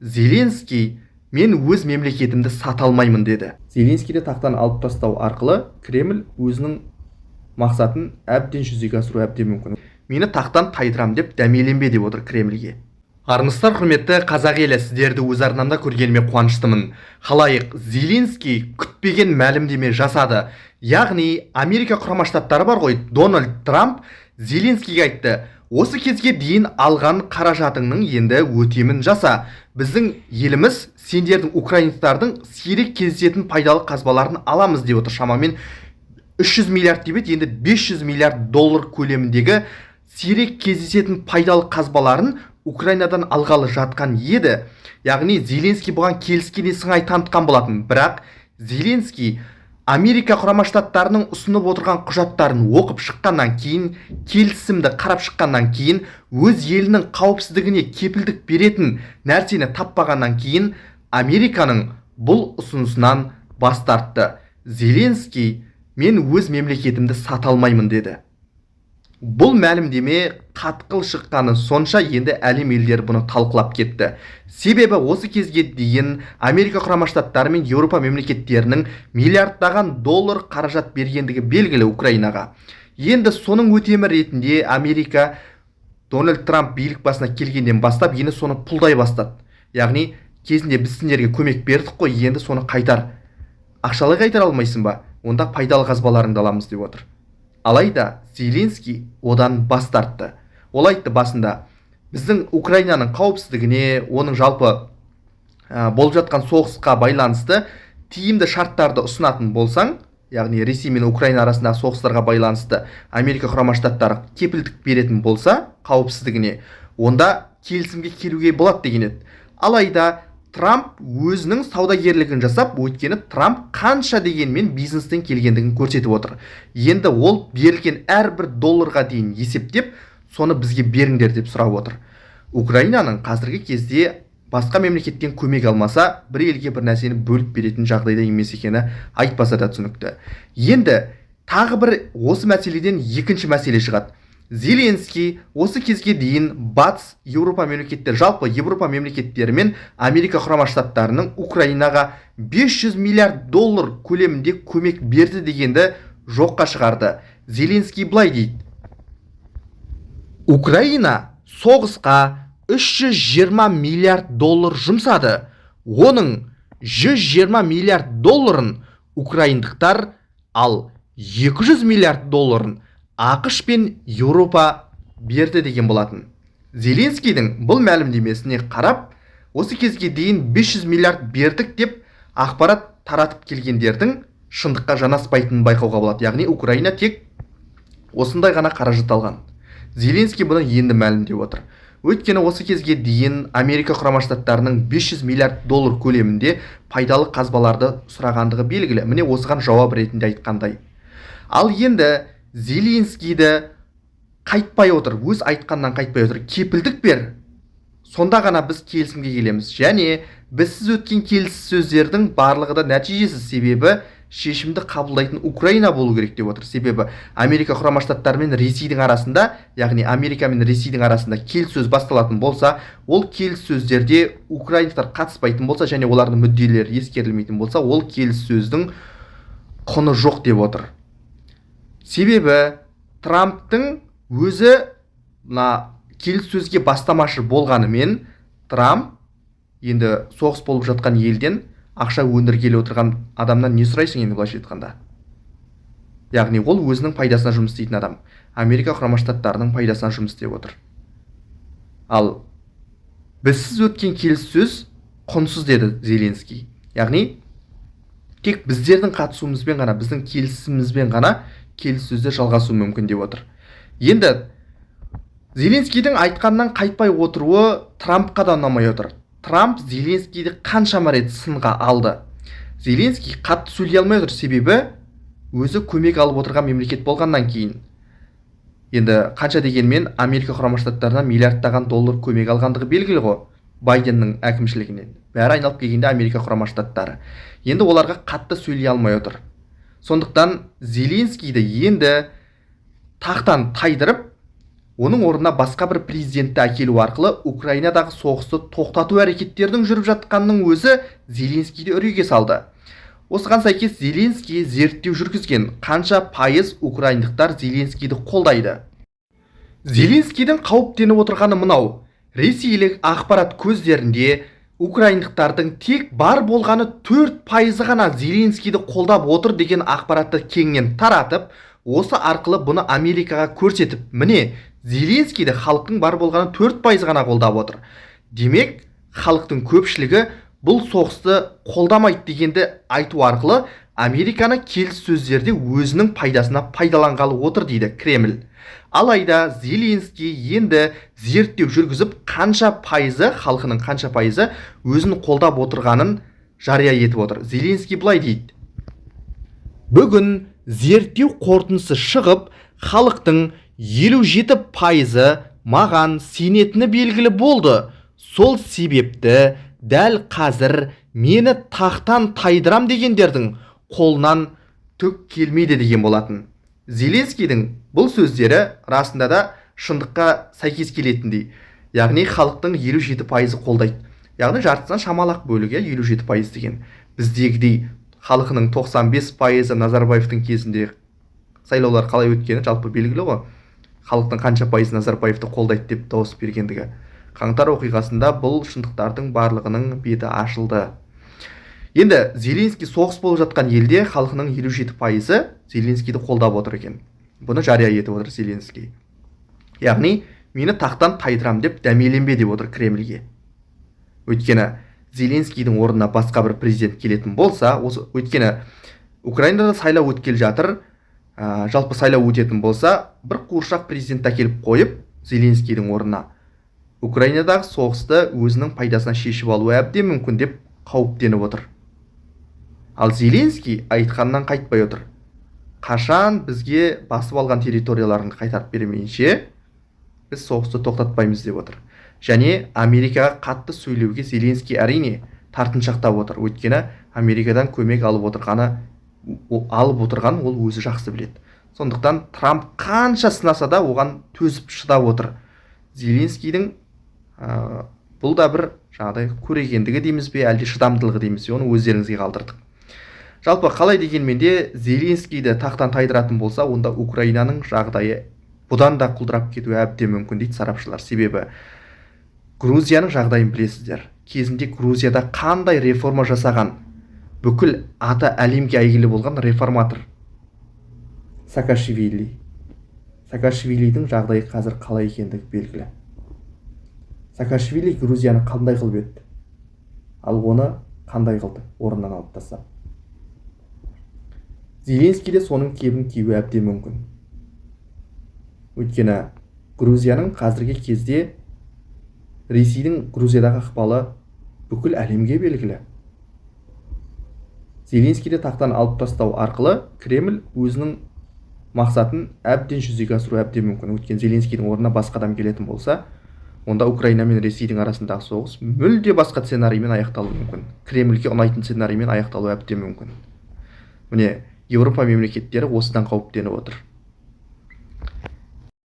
Зеленский «Мен өз мемлекетімді сата алмаймын» деді. Зеленскийді тақтан алып тастау арқылы Кремль өзінің мақсатын әбден жүзеге асыру әбден мүмкін. «Мені тақтан тайдырам деп дәмеленбе» деп отыр Кремльге. Армысыздар, құрметті қазақ елі! Сіздерді өз арнамда көргеніме қуаныштымын. Халайық, Зеленский күтпеген мәлімдеме жасады. Яғни Америка Құрама Штаттары бар ғой, Дональд Трамп Зеленскийге айтты: «Осы кезге дейін алған қаражатыңның енді өтемін жаса. Біздің еліміз сендердің, украиндықтардың сирек кездесетін пайдалы қазбаларын аламыз» деп отыр. Шамамен 300 миллиард деп еді, енді 500 миллиард доллар көлеміндегі сирек кездесетін пайдалы қазбаларын Украинадан алғалы жатқан еді. Яғни Зеленский бұған келіскенде сыңай танытқан болатын. Бірақ Зеленский Америка Құрама Штаттарының ұсынып отырған құжаттарын оқып шыққаннан кейін, келісімді қарап шыққаннан кейін, өз елінің қауіпсіздігіне кепілдік беретін нәрсені таппағаннан кейін, Американың бұл ұсынысынан бас тартты. Зеленский «Мен өз мемлекетімді сата алмаймын» деді. Бұл мәлімдеме қатқыл шыққаны сонша, енді әлем елдері бұны талқылап кетті. Себебі осы кезге дейін Америка Құрама Штаттары мен Еуропа мемлекеттерінің миллиардтаған доллар қаражат бергендігі белгілі Украинаға. Енді соның өтемі ретінде Америка Дональд Трамп билік басына келгеннен бастап енді соны пұлдай бастады. Яғни кезінде біз сендерге көмек бердік қой, енді соны қайтар. Ақшалай қайтара алмайсың ба, онда пайдалы қазбаларыңды аламыз деп отыр. Алайда Зеленский одан бас тартты. Ол айтты басында: біздің Украинаның қауіпсіздігіне, оның жалпы болып жатқан соғысқа байланысты тиімді шарттарды ұсынатын болсаң, яғни Ресей мен Украина арасындағы соғыстарға байланысты Америка Құрама Штаттары кепілдік беретін болса қауіпсіздігіне, онда келісімге келуге болады деген еді. Алайда Трамп өзінің саудагерлігін жасап, өйткені Трамп қанша дегенмен бизнестен келгендігін көрсетіп отыр. Енді ол берілген әрбір долларға дейін есептеп, соны бізге беріңдер деп сұрап отыр. Украинаның қазіргі кезде басқа мемлекеттен көмек алмаса, бір елге бір нәрсені бөліп беретін жағдайда емес екені айтпаса да түсінікті. Енді тағы бір осы мәселеден екінші мәселе шығады. Зеленский осы кезге дейін Батыс Еуропа мемлекеттері, жалпы Еуропа мемлекеттері мен Америка Құрама Штаттарының Украинаға 500 миллиард доллар көлемінде көмек берді дегенді жоққа шығарды. Зеленский былай дейді: «Украина соғысқа 320 миллиард доллар жұмсады. Оның 120 миллиард долларын украиндықтар, ал 200 миллиард долларын АҚШ пен Еуропа берді» деген болатын. Зеленскийдің бұл мәлімдемесіне қарап, осы кезге дейін 500 миллиард бердік деп ақпарат таратып келгендердің шындыққа жанаспайтынын байқауға болады. Яғни Украина тек осындай ғана қаражат алған. Зеленский бұны енді мәлімдеп отыр. Өйткені осы кезге дейін Америка Құрама Штаттарының 500 миллиард доллар көлемінде пайдалы қазбаларды сұрағандығы белгілі. Міне, осыған жауап ретінде айтқандай. Ал енді Зеленскийді қайтпай отыр, өз айтқаннан қайтпай отыр. Кепілдік бер, сонда ғана біз келісімге келеміз және бізсіз өткен келіссөздердің барлығы да нәтижесіз, себебі шешімді қабылдайтын Украина болу керек деп отыр. Себебі Америка Құрама Штаттары мен Ресейдің арасында, яғни Америка мен Ресейдің арасында келіссөз басталатын болса, ол келіссөздерде украиндықтар қатыспайтын болса және олардың мүдделері ескерілмейтін болса, ол келіссөздің құны жоқ деп отыр. Себебі Трамптың өзі мына келіссөзге бастамашы болғанымен, Трамп енді соғыс болып жатқан елден ақша өндіргелі отырған адамнан не сұрайсың енді, былайша айтқанда? Яғни ол өзінің пайдасына жұмыс істейтін адам, Америка Құрама Штаттарының пайдасына жұмыс істеп отыр. Ал бізсіз өткен келіссөз құнсыз деді Зеленский. Яғни тек біздердің қатысуымызбен ғана, біздің келісімімізбен ғана келіссөздер жалғасуы мүмкін деп отыр. Енді Зеленскийдің айтқанынан қайтпай отыруы Трампқа да ұнамай отыр. Трамп Зеленскийді қаншама рет сынға алды. Зеленский қатты сөйлей алмай отыр, себебі өзі көмек алып отырған мемлекет болғаннан кейін, енді қанша дегенмен Америка Құрама Штаттарынан миллиардтаған доллар көмек алғандығы белгілі ғой Байденнің әкімшілігінен. Бәрі айналып келгенде Америка Құрама Штаттары. Енді оларға қатты сөйлей алмай отыр. Сондықтан Зеленскийді енді тақтан тайдырып, Оның орнына басқа бір президентті әкелу арқылы Украинадағы соғысты тоқтату әрекеттерінің жүріп жатқанының өзі Зеленскийді үрейге салды. Осыған сәйкес Зеленский зерттеу жүргізген, қанша пайыз украиндықтар Зеленскийді қолдайды. Зеленскийдің қауіптеніп отырғаны мынау: ресейлік ақпарат көздерінде украиндықтардың тек бар болғаны 4%-ы ғана Зеленскийді қолдап отыр деген ақпаратты кеңінен таратып, осы арқылы бұны Америкаға көрсетіп, міне, Зеленскийді халықтың бар болғаны 4% ғана қолдап отыр, демек халықтың көпшілігі бұл соғысты қолдамайды дегенді айту арқылы Американы келіссөздерде өзінің пайдасына пайдаланғалы отыр дейді Кремль. Алайда Зеленский енді зерттеу жүргізіп, қанша пайызы, халқының қанша пайызы өзін қолдап отырғанын жария етіп отыр. Зеленский былай дейді: бүгін зерттеу қорытындысы шығып, халықтың 57%-ы маған сенетіні белгілі болды. Сол себепті дәл қазір мені тақтан тайдырам дегендердің қолынан түк келмейді деген болатын. Зеленскийдің бұл сөздері расында да шындыққа сәйкес келетіндей, яғни халықтың 57%-ы қолдайды, яғни жартысынан шамалақ бөлігі, 57% деген. Біздегідей халқының 95%-ы, Назарбаевтың кезінде сайлаулар қалай өткені жалпы белгілі ғой, халықтың қанша пайызы Назарбаевты қолдайды деп дауыс бергендігі. Қаңтар оқиғасында бұл шындықтардың барлығының беті ашылды. Енді Зеленский соғыс болып жатқан елде халқының 57%-ы Зеленскийді қолдап отыр екен. Бұны жария етіп отыр Зеленский. Яғни мені тақтан тайдырам деп дәмеленбе деп отыр Кремльге. Өйткені Зеленскийдің орнына басқа бір президент келетін болса, осы, өйткені Украинада сайлау өткелі жатыр, жалпы сайлау өтетін болса, бір қуыршақ президент әкеліп қойып Зеленскийдің орнына Украинадағы соғысты өзінің пайдасына шешіп алуы әбден мүмкін деп қауіптеніп отыр. Ал Зеленский айтқаннан қайтпай отыр: қашан бізге басып алған территорияларын қайтарып бермейінше, біз соғысты тоқтатпаймыз деп отыр. Және Америкаға қатты сөйлеуге Зеленский, әрине, тартыншақтап отыр. Өйткені Америкадан көмек алып отырғанын ол өзі жақсы біледі. Сондықтан Трамп қанша сынаса да, оған төзіп, шыдап отыр Зеленскийдің. Бұл да бір жаңағыдай көрегендігі дейміз бе, әлде шыдамдылығы дейміз бе, оны өздеріңізге қалдырдық. Жалпы қалай дегенмен де, Зеленскийді тақтан тайдыратын болса, онда Украинаның жағдайы бұдан да құлдырап кетуі әбден мүмкін дейді сарапшылар. Себебі Грузияның жағдайын білесіздер. Кезінде Грузияда қандай реформа жасаған, бүкіл аты әлемге әйгілі болған реформатор Саакашвили. Саакашвилидің жағдайы қазір қалай екендігі белгілі. Саакашвили Грузияны қандай қылып еді, ал оны қандай қылды орнынан алып тастап. Зеленский де соның кебін киюі әбден мүмкін. Өйткені Грузияның қазіргі кезде, Ресейдің Грузиядағы ықпалы бүкіл әлемге белгілі. Зеленскийді тақтан алып тастау арқылы Кремль өзінің мақсатын әбден жүзеге асыруы әбден мүмкін. Өйткені Зеленскийдің орнына басқа адам келетін болса, онда Украина мен Ресейдің арасындағы соғыс мүлде басқа сценариймен аяқталуы мүмкін, Кремльге ұнайтын сценариймен аяқталуы әбден мүмкін. Міне, Еуропа мемлекеттері осыдан қауіптеніп отыр.